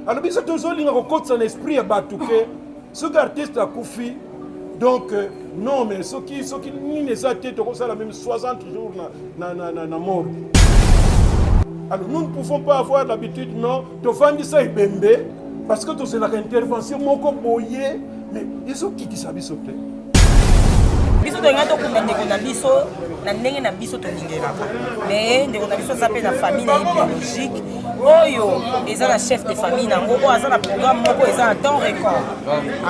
Alors biso tozolinga kokotisa na esprit ya bato ke soki artiste akufi donc euh, non mais soki soki nini eza te tokosala même 60 jours na, na, na, na, na morgue. Alors nous ne pouvons pas avoir l'habitude non tofandisa ebembe parce que tozelaka intervention moko boye mais ezokitisa biso te. Biso tolinga tokunda ndeko na biso na ndenge na biso tolingelaka, mais ndeko na biso aza mpe na famille na ye biologique oyo eza na chef de famille na yango oyo aza na programme moko eza na temps record.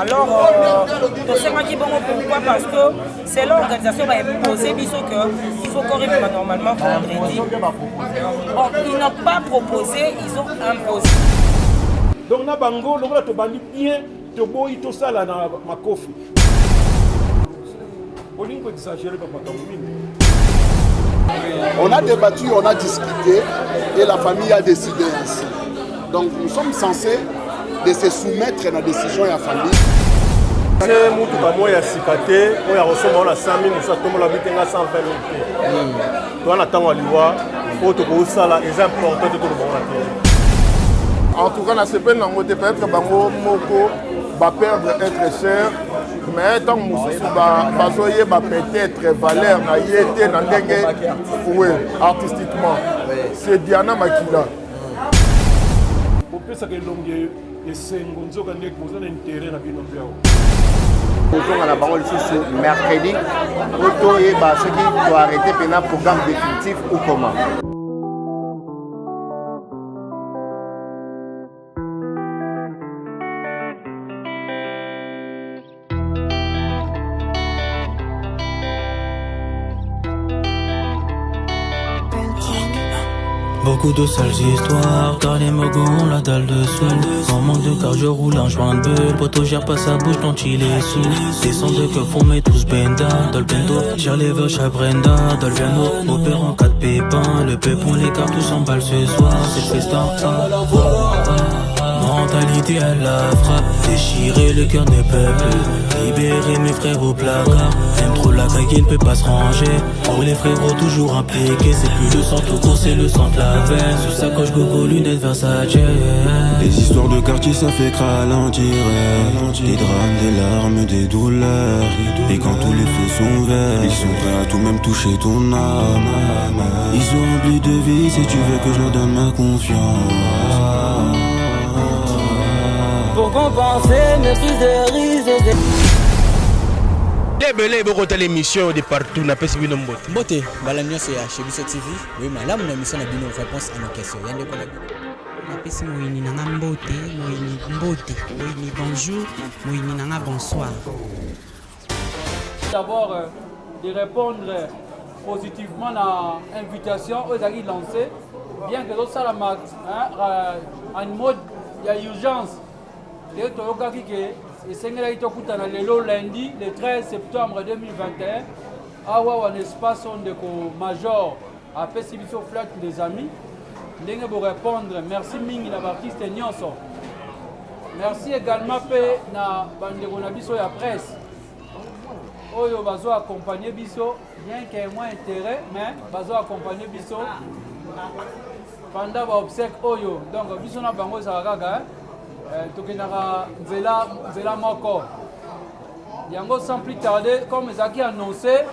Alors euh, tosengaki bongo pourquoi? Parce que selon organisation baimpose biso que il faut corps ebima normalement vendredi. Bon, ils n'ont pas proposé, ils ont imposé. Donc na bango lokola tobandi bien, toboyi tosala na makofi. Olingi koexagere bamakambo mingi. On a débattu, on a discuté et la famille a décidé ainsi. Donc nous sommes censés de se soumettre à la décision de la famille. Se motuka moko ya sika te oyo akosomba ngo na 100 000, mosusu atombola bite nga 120 000 te. Toza na ntango ya liwa oyo tokosala eza important te toloba ngo na te. En tout cas nasepeli nango te. Peut-être bango moko baperdre être cher, mais ntango mosusu bazoyeba peut-être valeur na ye te na ndenge oui artistiquement c'est Diana Makila. Bopesaka elongi esengo, nzoka nde boza na intérêt na bino mpe awa. Kozonga na bango lisusu mercredi po toyeba soki toarrete mpena programme définitif ou comment. Beaucoup de sales histoires, car les mogos ont la dalle dessous. En manque de car je roule un joint de bulle. Poto gère pas sa bouche quand il est sous. Descend de que font mais tous benda. Dans le bendo, gère les vaches à Brenda. Dans le piano, opère en cas de pépin. Le pépon, les cartes tous s'emballent ce soir. C'est le festin. Ah, ah, ah. Mentalité à la frappe, déchirer le cœur ne peut plus. Libérer mes frères au placard. Aime trop la caille qui ne peut pas se ranger. Pour les frérots toujours impliqués, c'est plus le sang tout court, c'est le sang de la veine. Sous sacoche gogo, lunettes Versace. Les histoires de quartier, ça fait ralentir. Des drames, des larmes, des douleurs. Et quand tous les feux sont verts, ils sont prêts à tout même toucher ton âme. Ils sont remplis de vie si tu veux que je leur donne ma confiance. Pour compenser mes prises de risques. Ebele bokota l'émission de partout, napesi bino mbote. Mbote mbala nyonso ya chez biso TV. Oui, malamu na émission na bino Réponse à nos questions. Ya ndeko na bino. Napesi moyini na nga mbote, moyini mbote, moyini bonjour, moyini na nga bonsoir. D'abord, euh, de répondre positivement na invitation oyo ezalaki lancé, bien que ezosalama hein, en mode ya urgence. Nde toyokaki ke esengelaki tokutana lelo lundi le 13 septembre 2021 awa wana espace oyo ndeko major apesi biso flat des amis. Ndenge borépondre, merci mingi na baartiste nyonso. Merci également mpe na bandeko na biso ya presse oyo bazo accompagner biso, bien que moins intérêt, mais bazo accompagner biso pendant baobsèque oyo. Donc biso na bango ezalaka kaka eh, tokendaka nzela nzela moko yango. Sans plus tarder, comme ezalaki annoncé,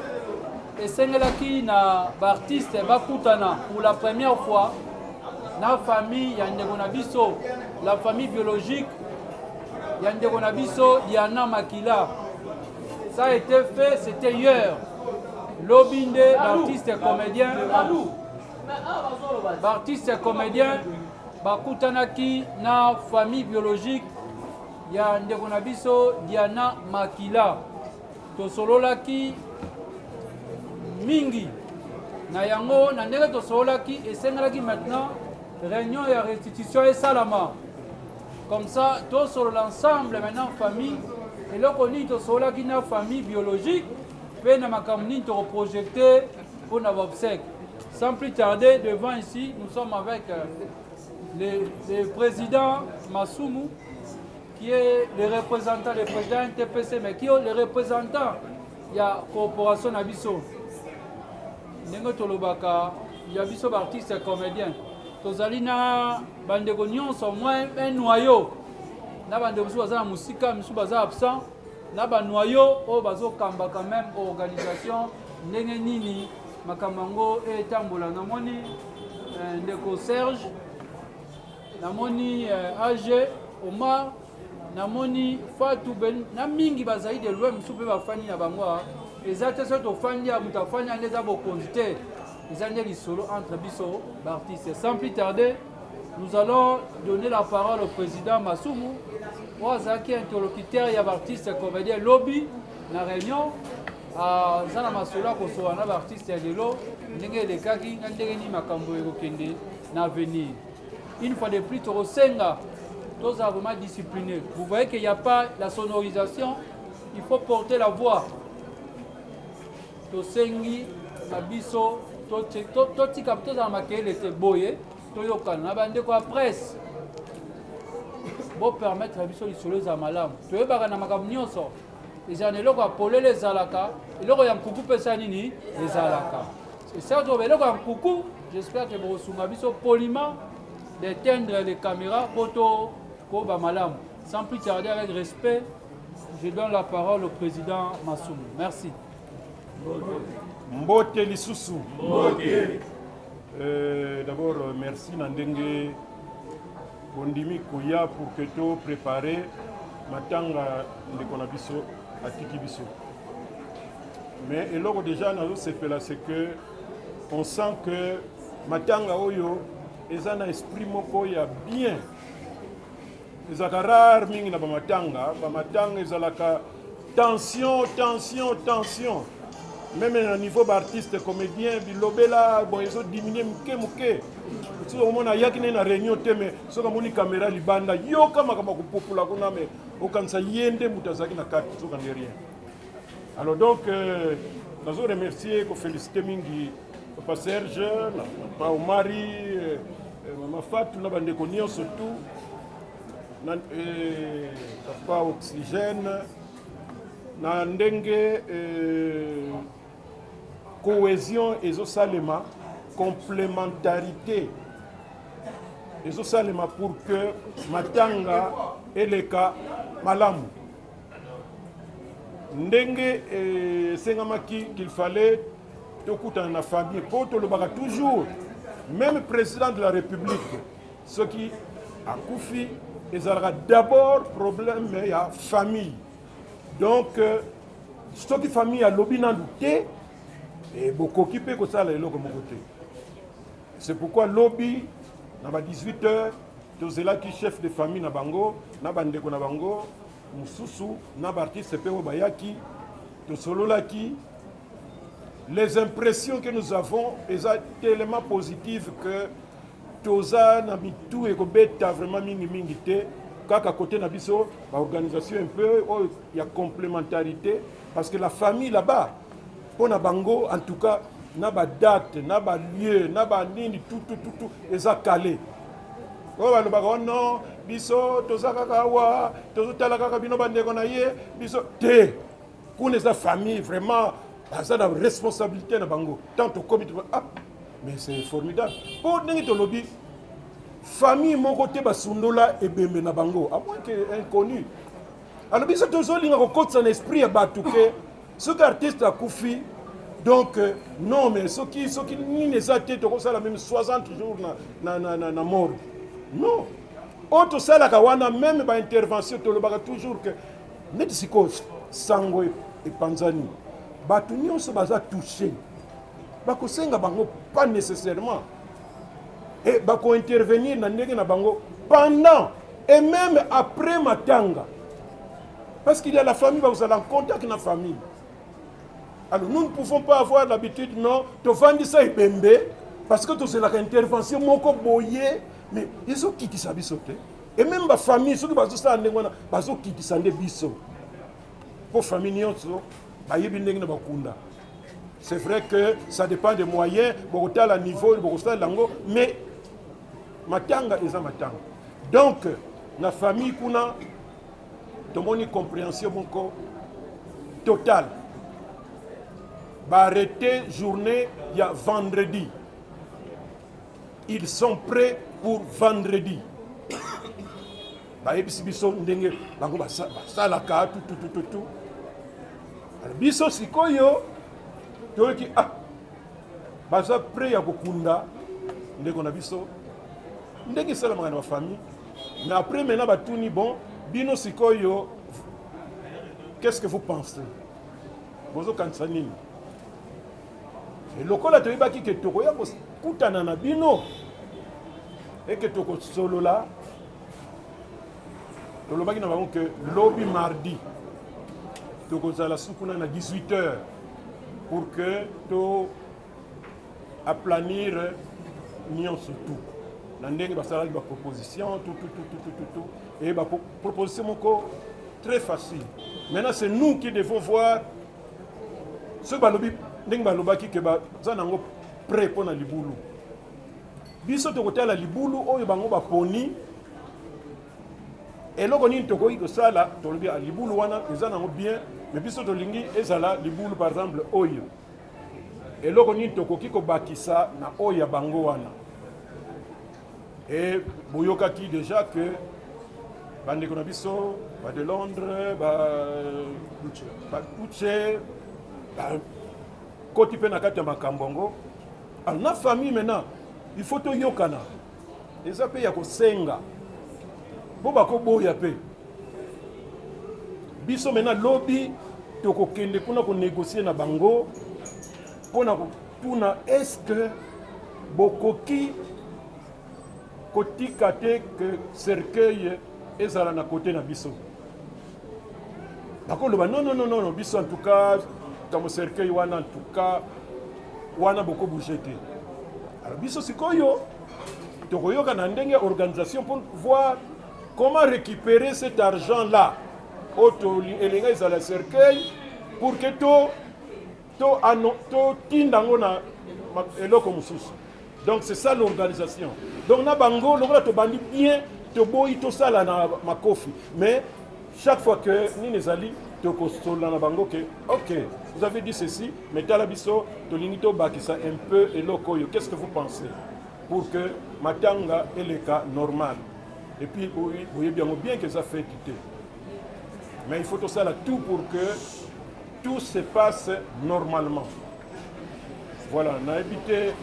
esengelaki na baartiste bakutana pour la première fois na famille ya ndeko na biso, la famille biologique ya ndeko na biso Diana Makila. Ça a été fait, c'était hier, lobi nde baartiste comédien, baartiste comédien bakutanaki na famille biologique ya ndeko na biso Diana Makila. Tosololaki mingi na yango. Na ndenge tosololaki, esengelaki maintenant réunion ya restitution esalama, comme ça tosolola ensemble maintenant famille, eloko nini tosololaki na famille biologique mpe na makambo nini tokoprojecte mpo na baobsèque. Sans plus tarder, devant ici nous sommes avec euh, le, le président Masumu, qui est le représentant, le président NTPC, mais qui est le représentant ya corporation na biso. Ndenge tolobaka ya biso baartiste comédien, Tozali na bandeko nyonso mwa un noyau na bandeko mosusu baza na mosika, mosusu baza absent na ba noyau oyo bazokamba quand même organisation ndenge nini makambo yango etambola. Namoni eh, ndeko Serge, namoni eh, AG Omar, namoni Fatou Ben na mingi bazali de loin, mosusu mpe bafandi na bango awa. Eza te soki tofandi ya moto afandi nde eza bokonzi te, eza nde lisolo entre biso baartiste. Sans plus tarder, nous allons donner la parole au président Masumu oyo azalaki interlocuteur ya baartiste comédien lobi na réunion. Aza na masolo ya kosola na baartiste ya lelo ndenge elekaki na ndenge nini makambo ekokende na avenir. Une fois de plus, tokosenga tozala vraiment discipliné. Vous voyez qu'il n'y a pas la sonorisation, il faut porter la voix. Tosengi na biso totika tozala makelele te, boye toyokana na bandeko ya presse, bopermettre biso lisolo ezala malamu. Toyebaka na makambo nyonso ezala na eloko ya polele, ezalaka eloko ya nkuku mpe esa nini ezalaka esala eloko ya nkuku. J'espère que bokosunga biso poliment d'éteindre les caméras po tokoba malamu. Sans plus tarder, avec respect, je donne la parole au président Masumu. Merci. Mbote lisusu. Mbote. D'abord, merci na ndenge bondimi koya pour que to préparer matanga ndeko na biso atiki biso. Mais eloko déjà nazosepela, c'est que on sent que matanga oyo eza na esprit moko ya bien. Ezalaka rare mingi na bamatanga. Bamatanga ezalaka tension, tension, tension, même na niveau baartiste comédien bilobela. Bon, ezodiminue moke moke. Soki omona ayaki nde na réunion te, mais soki amoni caméra libanda, yoka makambo ya kopopula kuna, mais okanisa ye nde moto azalaki na kati, soki nde rien. Alors donc nazo remercier, koféliciter mingi papa Serge na papa Omari, mama Fatou na bandeko nyonso tout na papa Oxygène na ndenge cohésion ezosalema, complémentarité ezosalema pour que matanga eleka malamu ndenge esengamaki qu'il fallait tokutana na famille. Mpo tolobaka toujours, même président de la République soki akufi, ezalaka d'abord problème ya famille. Donc soki famille alobi nanu te, bokoki mpe kosala eloko moko te. C'est pourquoi lobi na ba 18 heures tozelaki chef de famille na bango na bandeko na bango mosusu na baartiste mpe oyo bayaki, tosololaki. Les impressions que nous avons eza tellement positive que toza na mitu ekobeta vraiment mingimingi te. Kaka côté na biso baorganisation un peu oyo ya complémentarité, parce que la famille là-bas, mpo na bango en tout cas, na badate, na balieu, na banini, tout, tout, tout, tout eza calé. Oyo balobaka o non, biso toza kaka awa, tozotala kaka bino bandeko na ye. Biso te, kuna eza famille, vraiment baza na responsabilité na bango. Tant tokomi, ah mais c'est formidable, mpo ndenge tolobi, famille moko te basundola ebembe na bango, à moins que inconnu. Alors biso tozolinga kokotisa na esprit ya bato ke soki artiste akufi, donc non, mais soki nini eza te, tokosala même 60 jours na morgue. Non, oyo tosalaka wana, même baintervention, tolobaka toujours que neti sikoyo sango epanzani, bato nyonso baza touché, bakosenga bango pas nécessairement et bakointervenir na ndenge na bango pendant et même après matanga, parce qu'il y a la famille, bakozala en contact na famille. Alors nous ne pouvons pas avoir l'habitude, non, tovandisa ebembe parce que tozelaka intervention moko boye, mais ezokitisa biso te. Et même bafamille soki bazosala ndenge wana, bazokitisa nde biso, mpo famille nyonso bayebi ndenge na bakunda. C'est vrai que ça dépend des moyens, bokotala niveau bokosalela yango, mais matanga eza matanga. Donc na famille kuna tomoni compréhension moko totale. Baarrêté journée ya vendredi. Ils sont prêts pour vendredi. Bayebisi biso ndenge bango basalaka tututututu. Biso sikoyo toyoki ah baza prêt ya kokunda ndeko na biso ndenge esalamaka na bafamille. Mais après maintenant batuni bon bino sikoyo qu'est-ce que vous pensez? Bozokanisa nini? Et lokola toyebaki ke tokoya kokutana na bino eke tokosolola, tolobaki na bango ke lobi mardi tokozala sukuna na 18 heures pour que to aplanir nyonso tout na ndenge basalaki ba proposition tout tout tout tout tout tout et ba proposition moko très facile. Maintenant c'est nous qui devons voir soki balobi ndenge balobaki ke baza nango prêt mpo na libulu. Biso tokotala libulu oyo bango baponi, eloko nini tokoki kosala. Tolobi libulu wana eza nango bien, mais biso tolingi ezala libulu par exemple oyo, eloko nini tokoki kobakisa na oyo ya bango wana. Et boyokaki déjà que bandeko na biso ba de Londres, ba Tuche bakoti mpe na kati ya makambo yango. Alors na famille maintenant il faut toyokana, eza mpe ya kosenga mpo bakoboya mpe biso. Maintenant lobi tokokende kuna konégocie na bango mpona kotuna est-ce que bokoki kotika te que cercueil ezala na kote na biso. Bakoloba non non non non, biso en tout cas kambo cercueil wana, en tout cas wana bokobouge te. Alors biso sikoyo tokoyoka na ndenge organisation pour voir comment récupérer cet argent là oyo elinga ezala cercueil pour que to to ano to tinda yango na eloko mosusu. Donc c'est ça l'organisation. Donc na bango lokola tobandi bien, toboyi tosala na makofi, mais chaque fois que nini ezali tokosolola na bango ke ok, vous avez dit ceci, mais tala biso tolingi tobakisa un peu eloko oyo, qu'est-ce que vous pensez pour que matanga eleka normal. Et puis boyebi yango bien que eza fête te, mais il faut tosala tout pour que tout se passe normalement. Voilà, nayebi te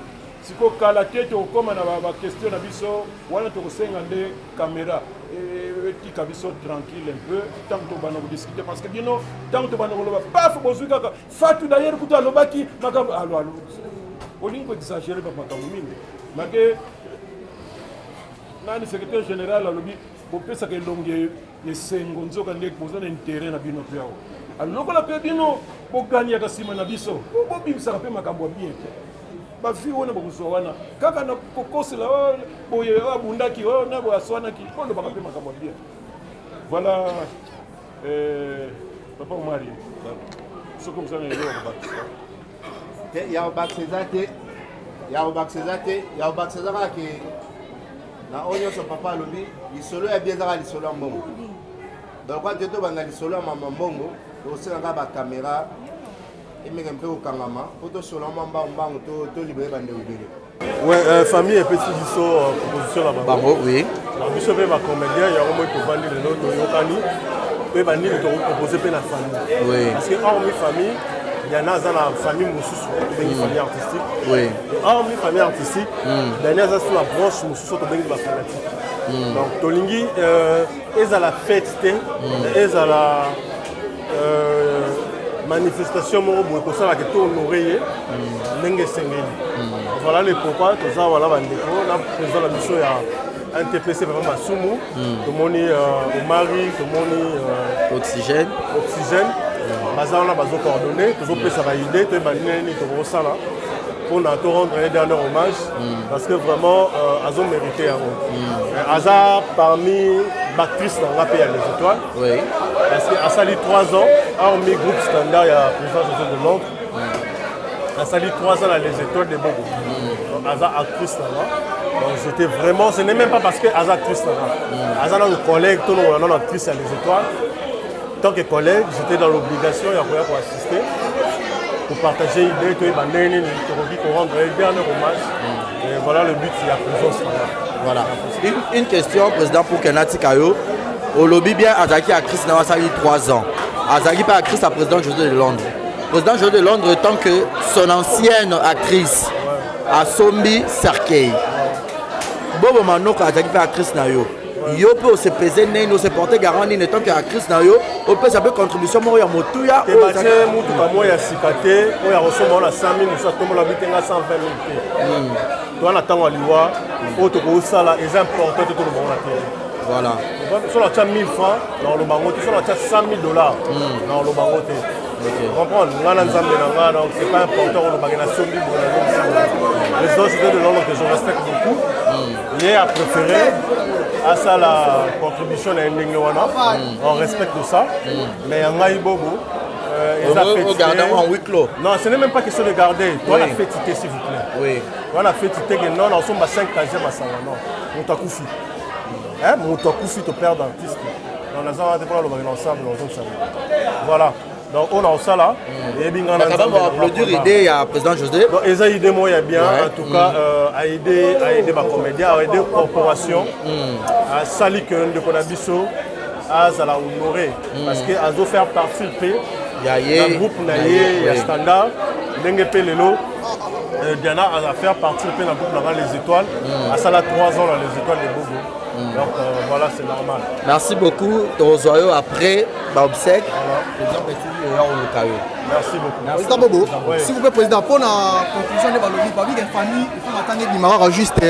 sikoyo kala te tokokóma na baquestion na biso wana, tokosenga nde caméra etika biso tranquille un peu ntango tobanda kodiscute, parce que bino ntango tobanda koloba paf bozwi kaka Fatu. D'ailleurs kutu alobaki makambo alo alo, olingi koexagere bamakambo mingi make nani secrétaire général alobi bopesaka elongi esengo, nzoka nde boza na intérêt na bino mpe awa. Lokola mpe bino boganiaka nsima na biso, bobimisaka mpe makambo ya bien te. Bavi wana bokozwa wana kaka na kokosela boye abundaki na boye aswanaki, bolobaka mpe makambo ya bien. Voilà, papa Omari, soki oza na eloko kobakisa. Te, ya kobakisa eza te, ya kobakisa eza te, ya kobakisa eza kaka ke na oyo nyonso papa alobi, lisolo ya bien ezaka lisolo ya mbongo. Donc kwa te tobanda lisolo ya mama mbongo, tokosenga kaka bakamera emeka mpe kokangama mpo tosola mwa mbangu mbangu, tolibere bandeko ebele. Ouais, famille epesi biso proposition na bango, oui. Na biso mpe bacomédien yango moi tovandi lelo, toyokani mpe banini tokopropose mpe na famille. Parce que hormis famille, Yana aza na famille mosusu tobengi famille artistique. Hormis famille artistique, Dani aza sur la branche mosusu tobengi bafanatique. Donc tolingi ezala fête te, ezala manifestation moko boye kosalaka to honore ye ndenge esengeli. Voilà le pourquoi toza wana, bandeko, na président na biso ya NTPC papa Masumu, tomoni Omari, tomoni Oxygène. Oxygène baza wana bazocoordonne, tozopesa baidée, toyeba nini nini tokosala mpona to rendre ye dernier hommage, parce que vraiment azomérite yango. Aza parmi baactrice na nga mpe ya Les Étoiles, parce que asali 3 ans hormis groupe standard ya président José de Londres, asali 3 ans na Les Étoiles de Bobo. Donc aza actrice na nga. Donc j'étais vraiment, ce n'est même pas parce que aza actrice na nga, aza nanu collègue, tolongola nano actrice ya Les Étoiles, tant que collègue j'étais dans l'obligation ya koya koassister pour partager idée, toyeba ndenge nini tokoki korendre ye dernier hommage. Voilà le but ya présence Voilà. Une, une question, président, pour que natika yo. Olobi bien, azalaki actrice na asali 3 ans. Azalaki pas actrice à président José de Londres. Président José de Londres, tant que son ancienne actrice, asombi cercueil. Bobo Manoko azalaki mpe actrice na yo. Yo mpe osepese nini oseporte garant nini tant que actrice na yo opesa mpe contribution moko ya motuya te batie motuka moko ya sika te oyo akosomba wana 100 000 mosusu atombola bitenga 120 000 te toza na ntango ya liwa oyo tokosala eza important te toloba ngo na tele voilà so natya 1000 francs nakoloba yango te so natya 100 000 dollars nakoloba yango te comprendre nga na nzambe na nga donc c'est pas important kolobake nasombi boye président josé de londres que je respecte beaucoup ye a préféré asala contribution na ye ndenge wana on respecte ça mais ya ngai bobo eza fête en huis clos non ce n'est même pas question de garder toi la fête s'il vous plaît oui wana feti te ke non nasomba 5 casier masanga non moto akufi moto akufi to perdre artiste donc naza wana te mpona alobaki na ensemble nazongisa voilà donc oyo naosala eyebi nga applaudir idée ya président José donc eza idée moko ya bien en tout cas aide aide bacomédien aide corporation asali ke ndeko na biso azala honoré parce que azo faire partie mpe na groupe na ye ya standard ndenge mpe lelo Diana a faire partie mpe na groupe na nga les étoiles asala 3 ans dans les étoiles de Bobo donc voilà c'est normal. Merci beaucoup tozwa yo après baobsèque président Petit oya koluka yo. Merci beaucoup. Président Bobo, s'il vous plaît président, pour la conclusion de balobi, babi ke famille, il faut matanga ebima kaka juste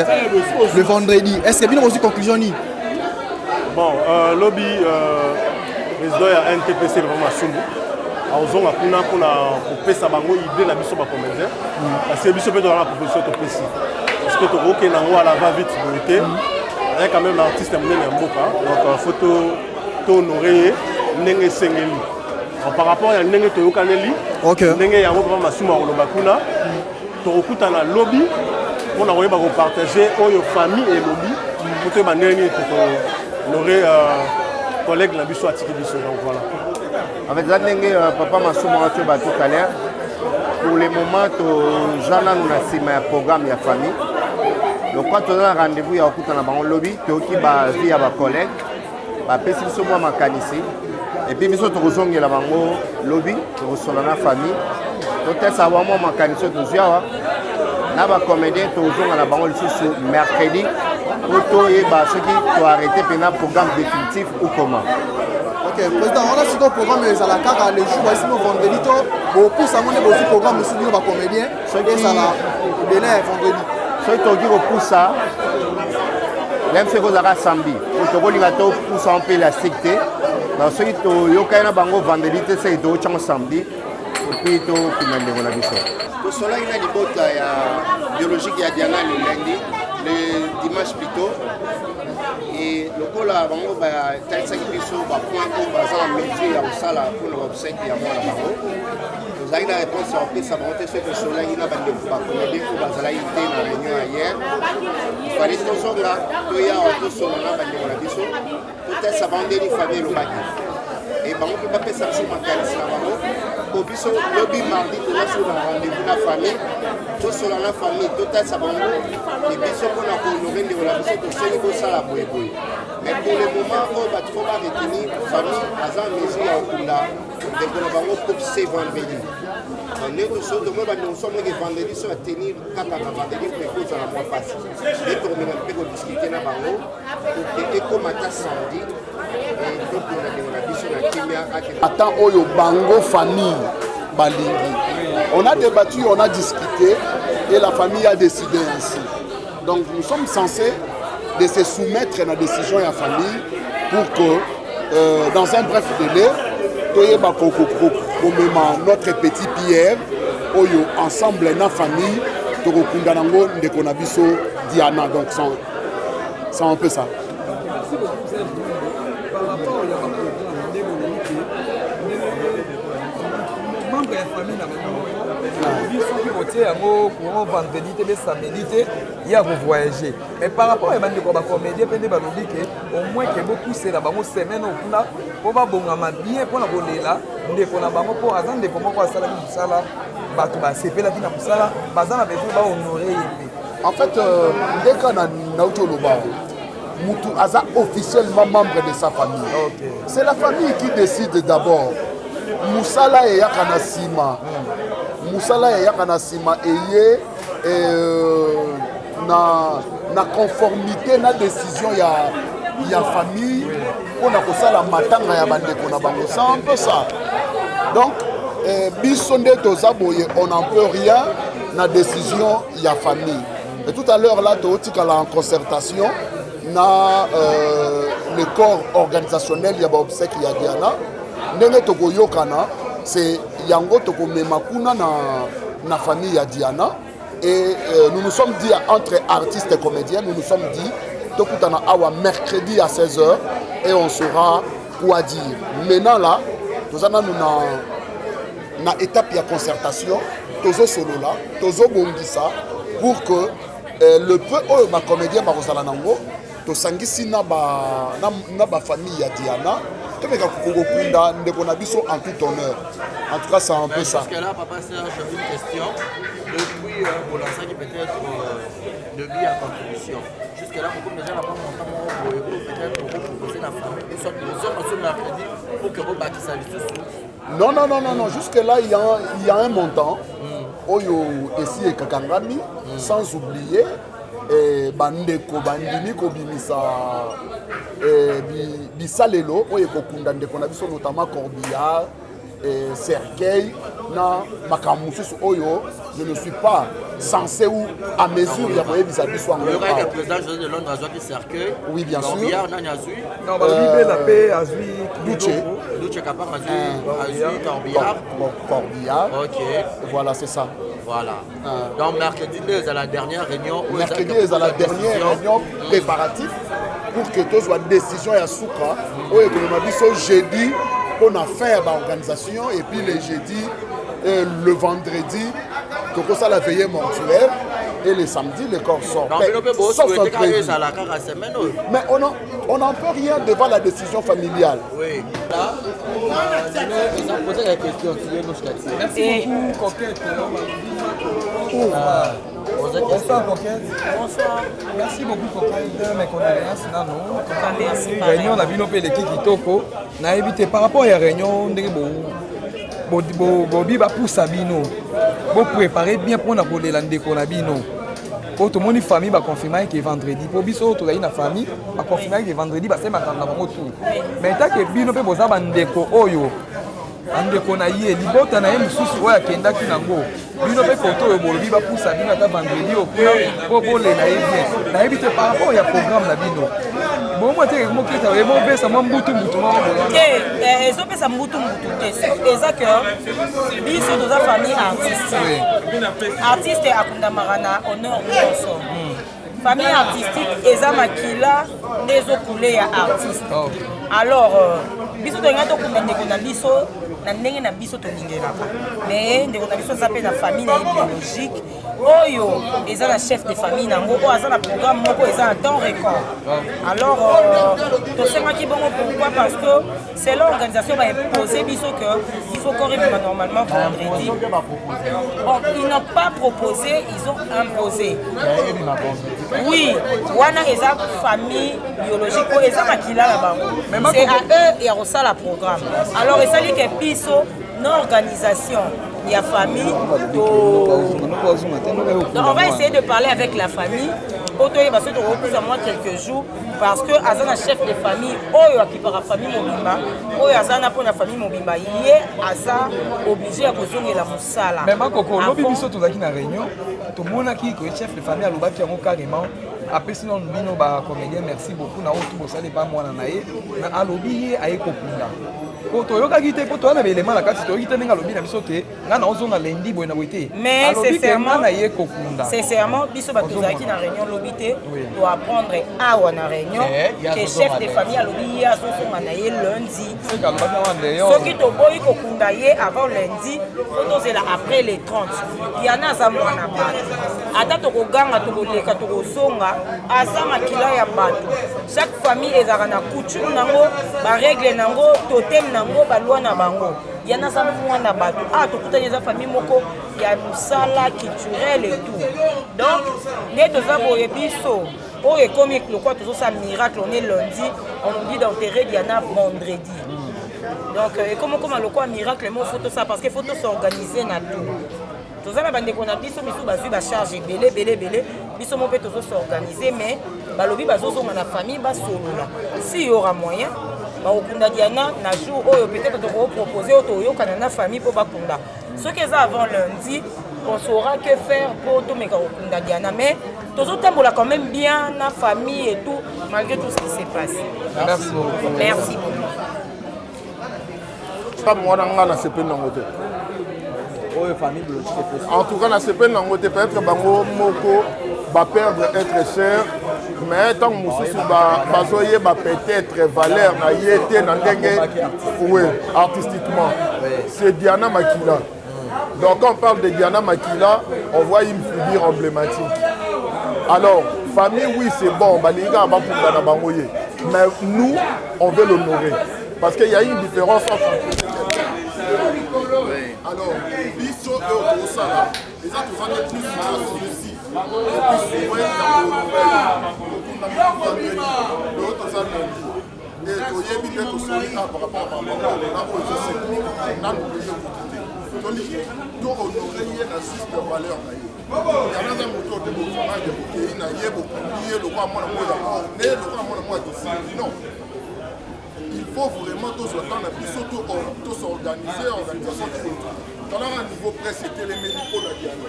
le vendredi. Est-ce que bino bozwi conclusion nini? Bon, lobi président ya NTPC vraiment Masumu azonga kuna mpona kopesa bango idée na biso bacomédien parce que biso mpe tozala na proposition topesi parce que tokokende yango à la va vite boye te aza quand même artiste ya monene ya mboka donc faut tohonore ye ndenge esengeli par rapport ya ndenge toyokaneli ndenge yango papa Masumu akoloba kuna tokokutana lobi mpona koyeba kopartage oyo famille elobi po toyeba ndenge nini tokohonore collègue na biso atiki biso donc voilà. En fait, eza ndenge papa Masumu ati oyo tout à l'heure pour le moment toza nanu na nsima ya programme ya famille lokwa toza na rendez-vous ya kokutana bango lobi toyoki baavis ya bacollègue bapesi biso mwa makanisi et puis biso tokozongela bango lobi tokosola na famille totesa ba mwa makanisi oyo tozwi awa na bacomédien tozonga na bango lisusu mercredi po toyeba soki toarrete mpena programme définitif ou comment. Ok président, wana sikoyo programme ezala kaka le jour bayisi vendredi to bopusa yango nde bozwi programme mosusu bino bacomédien ezala délai ya vendredi? Soki tokoki kopusa même soki ozalaka samedi po tokolinga topusa mpe élastique te donc soki toyokani na bango vendredi te seki tokotyango samedi et puis tokunda ndeko na biso. Tosolaki na libota ya biologique ya Diana le lundi, le dimanche plutôt et lokola bango batalisaki biso bapoint oyo baza na mesure ya kosala mpona baobsèque ya mwana bango tozalaki na réponse ya kopesa bango te soki tosolaki na bandeko bacomédien oyo bazalaki te na réunion ya hier ifale tozonga toyawa tosola na bandeko na biso totesa bango ndeni famille elobaki e bango mpe bapesa biso makanisi na bango po biso lobi mardi toza so na rendez-vous na famille tosola na famille totalisa bango e biso mpona kohonore ndeko na biso tosengi bosala boyeboye mais pour le moment oyo bato fo baretenir famille aza mesure ya kokunda ndeko na bango pour ce vendredi ndenge toso tomoi bandeko so moke vendredi so atenir kaka na vendredi mpe ekozala mwa mpasi nde tokomeka mpe kodiskute na bango pour ke ekoma ata samedi tokunda ndeko na biso na kimia. Ata oyo bango famille balingi. On a débattu, on a discuté et la famille a décidé ainsi. Donc nous sommes censés de se soumettre à la décision de la famille pour que dans un bref délai, toyeba komema notre petit Pierre oyo ensemble na famille tokokunda nango ndeko na biso Diana. Donc c'est un peu ça. Merci beaucoup, Serge. Par rapport ya baprogramme ndenge olobi ke ndenge membre ya famille na bango olobi soki kotie yango courant vendredi te be samedi te ye akovoyage mais par rapport ya bandeko ya bacomédien mpe nde balobi ke au moins ke bopusela bango semaine oyo kuna mpo babongama bien mpona kolela ndeko na bango mpo aza ndeko moko asalaki mosala bato basepelaki na mosala baza na besoin bahonore ye mpe. En fait, euh, ndeka na nauti oloba mutu aza officiellement membre de sa famille. Okay. C'est la famille qui décide d'abord. Musala eyaka na sima. Musala eyaka na sima eye euh, na na conformité na décision ya ya famille mpona kosala matanga ya bandeko na bango. C'est un peu ça. Donc eh, biso nde toza boye on n'en peut rien na décision ya famille. Et tout à l'heure là totikala en concertation na euh, le corps organisationnel ya baobsèque ya Diana ndenge tokoyokana c'est yango tokomema kuna na, na famille ya Diana et euh, nous nous sommes dit entre artistes et comédiens nous nous sommes dit tokutana awa mercredi à 16h et on saura quoi dire maintenant là toza nanu na, na étape ya concertation tozosolola tozobongisa pour que euh, le peu oyo bacomédien bakozala nango tosangisi na ba na, na ba famille ya Diana tomeka kokunda ndeko na biso en tout honneur. En tout cas, c'est un peu ça. Jusque là, papa Serge, une question. Depuis euh, Bolansaki, peut-être euh, début à contribution. Jusque là, beaucoup déjà n'a pas montant peut-être pour proposer la famille, ou soit pour mercredi, pour que vous bâtissez les Non, non, non, non, non. Jusque là, il y a, il y a un montant. Mm. Oyo esi ekakangami, mm. sans oublier eh, bandeko bandimi kobimisa eh, bisalelo oyo ekokunda ndeko na biso notamment corbillard eh, cercueil na makambo mosusu oyo je ne suis pas censé ou à mesure ya koyebisa biso yango. Président José de Londres azwaki cercueil. Oui, bien sûr. Corbillard nani azwi? Non, balobi Bela mpe azwi. Duce. Duce Kapang azwi azwi corbillard. Corbillard. OK. Voilà, c'est ça. Voilà. Donc mercredi nde ezala dernière réunion. Mercredi ezala dernière réunion préparatif pour que tozwa décision ya suka oyo ekomema biso jeudi mpo na fin ya baorganisation et puis le jeudi et le vendredi tokosala veillée mortuaire et le samedi le corps sort. Donc, Mais, sauf imprévu. Mais on n'en peut rien devant la décision familiale. Oui. Là, ils ont posé la question. Merci beaucoup, Coquette. Bonsoir, Coquette. Bonsoir. Merci beaucoup, Coquette. Mes condoléances, nano. Merci. Réunion, la bino pe eleki kitoko. Nayebi te par rapport ya réunion ndenge bo bobi bapusa bino boprépare bien mpona kolela ndeko na bino mpo tomoni famille baconfirmaki ke vendredi mpo biso tozali na famille baconfirmaki ke vendredi basali makambo na bango tout mais take bino mpe boza bandeko oyo bandeko na ye libota na ye mosusu oyo akendaki nango bino mpe kote oyo bolobi bapusa bino ata vendredi oyo kuna mpo bolela ye bien nayebi te par rapport ya programme na bino bomwa te mokita ebopesa mwa mbutu mbutu moko te eh, ezopesa mbutu mbutu te eza ke biso toza famille artistique artiste akundamaka na honneur nyonso hmm. famille artistique eza makila nde ezokule ya artiste oh. alors euh, biso tolinga tokunda ndeko na biso na ndenge na biso tolingelaka mais ndeko na biso aza mpe na famille na ye biologique oyo eza na chef de famille nango oyo aza na programme moko eza na temps record alors euh, tosengaki bongo pourquoi parce que selon organisation baimpose biso que il faut corps ebima normalement vendredi. Bon, ils n'ont pas proposé, ils ont imposé. Oui, wana eza famille biologique oyo eza makila na bango. C'est à eux ya kosala programme. Alors esali ke biso na organisation ya famille to... Donc on va essayer de parler avec la famille po toyeba soki tokokuza mwa quelques jours parce que aza na chef de famille oyo akipaka famille mobimba oyo aza na mpona famille mobimba ye aza oblige ya kozongela mosala. Mais Makoko, lobi biso tozalaki na réunion, tomonaki que chef de famille alobaki yango carrément, apesi nanu bino ba comédien merci beaucoup na oyo tu bosali epa mwana na ye, na alobi ye aye kokunda. Po toyokaki te, po toya na ba élément na kati, toyoki te ndenge alobi na biso ke nga na ozonga lundi boye na boye te. Mais alobi ke sincèrement, nga na ye kokunda. Sincèrement, biso bato tozalaki na réunion lobi te, to apprendre awa na réunion Eh, ye que azozonga chef de lundi. famille alobi ye azozonga na ye lundi. Alobaki yango en dehors. Soki toboyi kokunda ye avant lundi, po tozela après le 30. Yana aza mwana bato. Ata tokoganga, tokoleka, tokozonga, aza makila ya bato. Chaque famille ezalaka na coutume nango, barègle nango, totem nango, baloi na bango. Yana aza mwana bato awa ah, tokutani, eza famille moko ya mosala culturel et tout. Donc nde toza boye, biso oyo ekomi lokola tozosala miracle. On est lundi, on nous dit d'enterrer Diana vendredi. Donc ekomi okoma lokola miracle mo faut tosala, parce que faut tos'organiser na tout. Toza na bandeko na biso misusu bazwi bacharge ebele ebele ebele. Biso mo mpe tozos'organiser, mais balobi bazozonga na famille, basolola. Si y aura moyen, bakokunda Diana na jour oyo peut-être tokopropose, oyo toyokana na famille mpo bakunda. Soki eza avant lundi, on saura que faire mpo tomeka kokunda Diana. Mais tozotambola quand même bien na famille et tout, malgré tout ce qui s'est passé. Merci beaucoup. Merci beaucoup. Femme wana, nga nasepeli nango te. Oyo famille biologique epesi. En tout cas, nasepeli nango te. Peut-être bango moko baperdre être cher, mais ntango mosusu bazoyeba peut-être valeur na ye te na ndenge, oui, artistiquement c'est Diana Makila. Donc quand on parle de Diana Makila, on voit une figure emblématique. Alors famille, oui, c'est bon, balingi kaka bakunda na bango ye, mais nous, on veut l'honorer, parce qu'il y a une différence entre. Alors biso oyo tozosala eza, toza nde plus na souci et puis souhait ya kohonorer, kokunda vendredi. Oyo toza lundi e, toyebi nde tosoli a par rapport a makambo na oyo ezosenga nanu toye koki te. Tolingi to honore ye na juste valeur na ye. Yana aza moto oyo te bozongake, bokei na ye, bokundi ye lokola mwana moko ya orne, lokola mwana moko ya kisili. Non, il faut vraiment tozwa temps na biso, tos'organiser, organisation tout. Talaka niveau presse etelemeli mpo na Diana.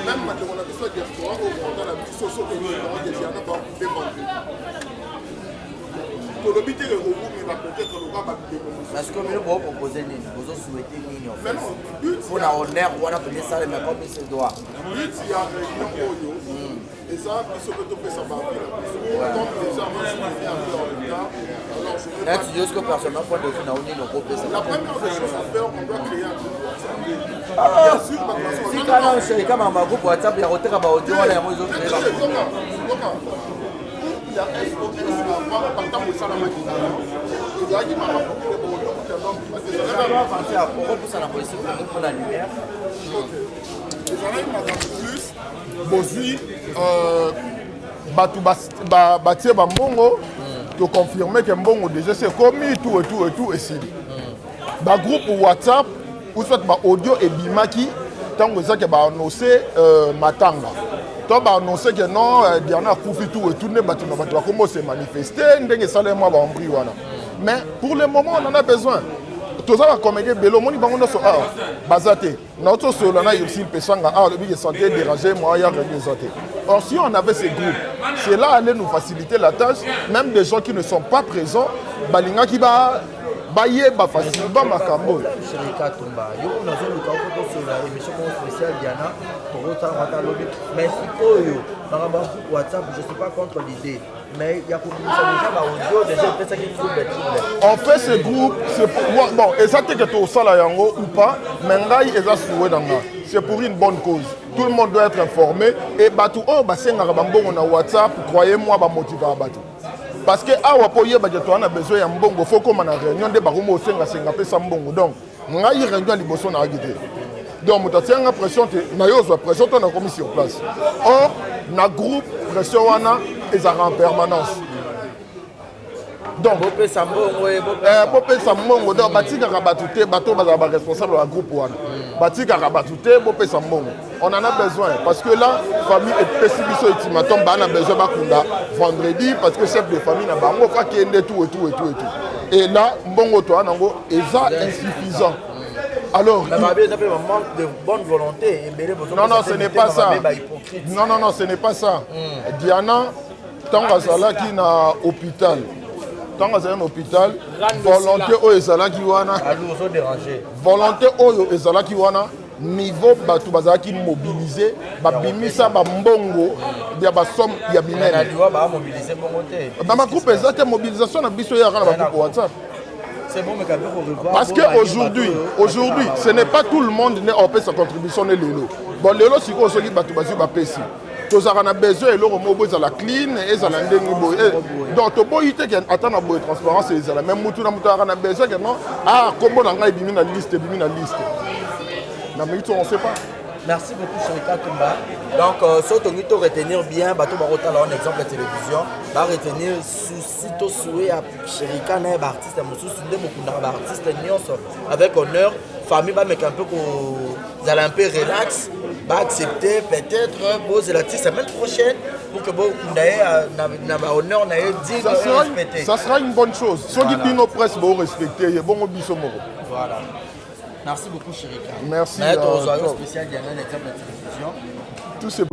Même bandeko na biso ya diaspora oyo kotala biso, soki oyokango Diana bakunde vendredi, tolobi te ekowumela peut-être lokola babideko. Parce que bino bopropose nini, bozosouhaite nini en fait mpona honneur wana pene esalema comme il se doit? But ya réunion oyo eza biso mpe topesa baavis na biso, comme déjà masini un peu en retard. Alors je vais neti yo siko personnellement, point de vue na yo nini okopesa? La première des choses à faire, on doit créer un groupe WhatsApp, bien sûr. Sika na sherika makambo ya groupe WhatsApp ya koteka baaudio wana, yango ezocréer. Groupe ya SOS avant, bantango esalamaki, ezalaki makambo okopusana boye mpona lumière. Ezalaki makambo plus bozwi bato batie bambongo, toconfirme ke mbongo déjà se ekomi, tout et tout et tout, esili. Bagroupe WhatsApp ou soit baaudio ebimaki ntango ezaki baannonce matanga to baannonce ke non, Diana akufi, tout et tout, nde bato na bato bakomi ose manifeste ndenge esalemi mwa baambri wana. Mais pour le moment, on en a besoin. Toza bacomédien ebele, omoni bango nyonso awa baza te. Nauti osolola na Ursile Peshanga awa, alobi ke santé dérangé, moi ya réunion eza te. Or si on avait ces groupes, cela allait nous faciliter la tâche. Même des gens qui ne sont pas présents balingaki ba bayeba facilement makambo oyo. Sherika Tumba, yo nazoluka oko tosolola émission moko spéciale Diana, tokosala ata lobi. Mais sikoyo makambo ya groupe WhatsApp, je suis pas contre l'idée, mais ya kobimisa déjà baaudio déjà epesaki trouble trouble. En fait, ce groupe, c'est pour moi, bon, eza te ke tosala yango ou pas, mais ngai eza souhait na nga, c'est pour une bonne cause. Tout le monde doit être informé. Et bato oyo basengaka bambongo na WhatsApp, croyez-moi, bamotivaka bato, parce que awa mpo oyebaki toza na besoin ya mbongo, faut koma na réunion nde bakomi osengasenga, apesa mbongo. Donc ngai réunion ya liboso nayaki te, donc moto atianga pression te na yo ozwa pression to nakomi sur place. Or na groupe, pression wana ezalaka en permanence. Donc bopesa mbongo. Bopesa mbongo. Donc batikaka bato te, bato bazala baresponsable ya groupe wana, batikaka bato te. Bopesa mbongo, on en a besoin, parce que là famille epesi biso ultimatum, baa na besoin bakunda vendredi, parce que chef de famille na bango fakende, tout et tout et tout et tout. Et là mbongo toa nango eza insuffisant. Alors, Mais babe, eza mpe manque de bonne volonté ebele. Non, non, ce n'est pas ça. Non, non, non, ce n'est pas ça. Diana, ntango azalaki na hôpital, ntango azalaki na hôpital, volonté oyo ezalaki wana, volonté oyo ezalaki wana, niveau bato bazalaki mobilisé, babimisa bambongo ya basomme ya minene. Bamagroupe eza te, mobilisation na biso eyaka na bagroupe WhatsApp. Parce que aujourd'hui, aujourd'hui, ce n'est pas tout le monde ne opesa contribution ne lelo. Bon, lelo sikoyo soki bato bazwi bapesi. Tozalaka na besoin eloko moko ezala clean, ezala ndenge boye. Eh, donc toboyi te ke ata na boye transparence ezala, mais mutu na mutu azalaka na besoin ke non, ah, kombo na ngai ebimi na liste, ebimi na liste. Na minute, on sait pas. Merci beaucoup, Sherika Tumba. Donc, so tongi to retenir bien, bato bakotala en exemple ya télévision, ba retenir souci to souhait ya Sherika na ba artiste mosusu nde bokundaka ba artiste nyonso avec honneur, famille bameka un peu kozala un peu relax, ba accepter peut-être bozela ti semaine prochaine pour que bokunda ye na ba honneur na ye digne Ça et sera, respecté. Ça sera une bonne chose. Soki Voilà. bino presse bo respecter ye, bongo biso moko. Voilà. Merci beaucoup, Sherika. Merci, Mais tozwa yo Top. spécial Diana, exemple de télévision. Tout c'est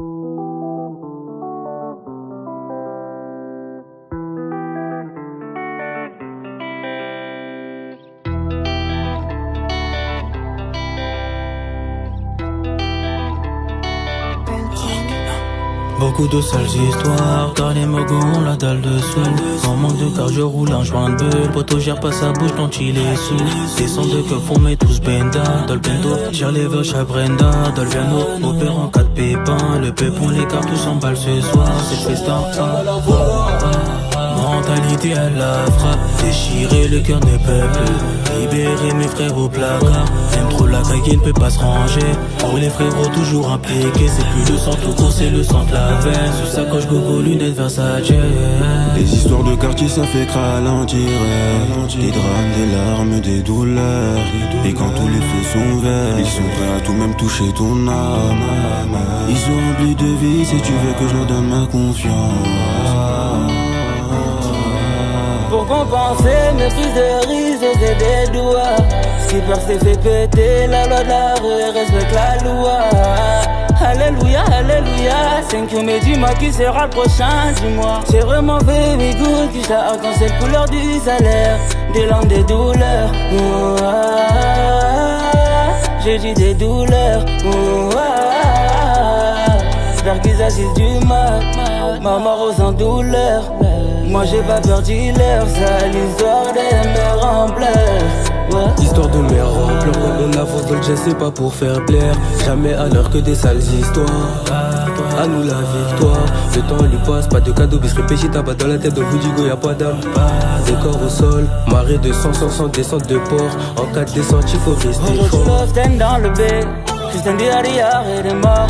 Beaucoup de sales histoires, car les mogos ont la dalle dessous. En manque de car je roule un joint de bulle. Poto gère pas sa bouche quand il est sous. Descend de keufs, on met tous benda. Dans le bendo, tire les vaches à Brenda. Dans le piano, opère en cas de pépin. Le pépon, les cartes tous s'emballent ce soir. C'est le festin. Ah, ah, ah. Mentalité à la frappe, déchirer le cœur ne peut plus. Libérer mes frères au placard. Aime trop la caille qui ne peut pas se ranger. Pour les frérots toujours impliqués, c'est plus le sang tout court, c'est le sang de la veine. Sous sacoche gogo, lunettes Versace. Les histoires de quartier, ça fait ralentir. Des drames, des larmes, des douleurs. Et quand tous les feux sont verts, ils sont prêts à tout même toucher ton âme. Ils sont remplis de vie si tu veux que je leur donne ma confiance. Pour compenser mes prises de risque, j'ai des doigts. Ce qui perd s'est fait péter, la loi de la rue respecte la loi. Alléluia, alléluia, thank you, mais dis-moi qui sera le prochain, dis-moi. J'ai vraiment very good, qui quand c'est la couleur du salaire, des larmes, des douleurs. Oh, ah, j'ai dit des douleurs. Oh, ah, j'espère qu'ils agissent du mal, ma mort aux en douleur. Moi j'ai pas peur dealer, ça l'histoire des mères en pleurs. Ouais. Histoire de mère en pleurs, quand on avance dans le jazz, c'est pas pour faire plaire. Jamais à l'heure que des sales histoires. À nous la victoire, le temps lui passe, pas de cadeau, biscuit péché, tabac dans la tête, dans le Boudigo, y'a pas d'âme. Des corps au sol, marée de sang, sang, sang, descente de port. En cas de descente, il faut rester Aujourd'hui, fort. love ten dans le B. Christian Dior est mort.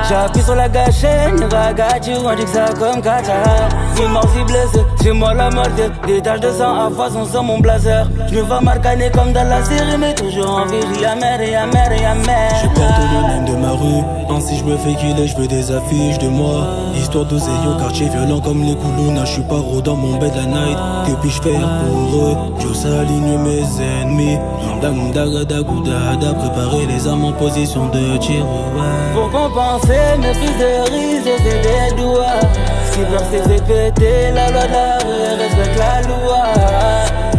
J'appuie sur la gâchette, raga, tu on dit que ça comme Kata. Mes morts si blessés, c'est moi la mort. Des taches de sang à foison sur mon blazer. Je me vois marcané comme dans la série, mais toujours en vie. J'ai la mer et la mer et la mer. Je porte le name de ma rue. Ainsi je me fais killer, je veux des affiches de moi. Histoire d'oseille au quartier violent comme les Koulouna. Je suis paro dans mon bed la night. Que puis-je faire pour eux? Dieu s'aligne mes ennemis. Daga préparer les armes en position de tir. Ouais. Pour compenser mes prises de risque, j'ai des doigts. Ce qui perd s'est fait péter, la loi de la rue respecte la loi.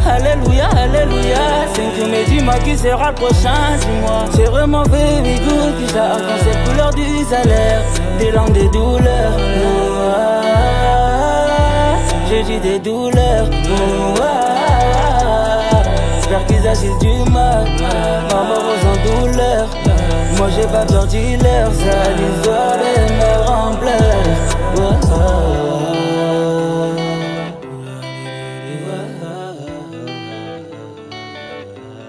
Alléluia, alléluia, thank you, mais dis-moi qui sera le prochain, dis-moi. J'ai vraiment very good, qui ça quand c'est couleur du salaire, des larmes, des douleurs. Oh, ah, j'ai dit des douleurs. Oh, ah, j'espère qu'ils agissent du mal, ma mort aux en douleur. Moi j'ai pas peur dealer, ça l'histoire des mères.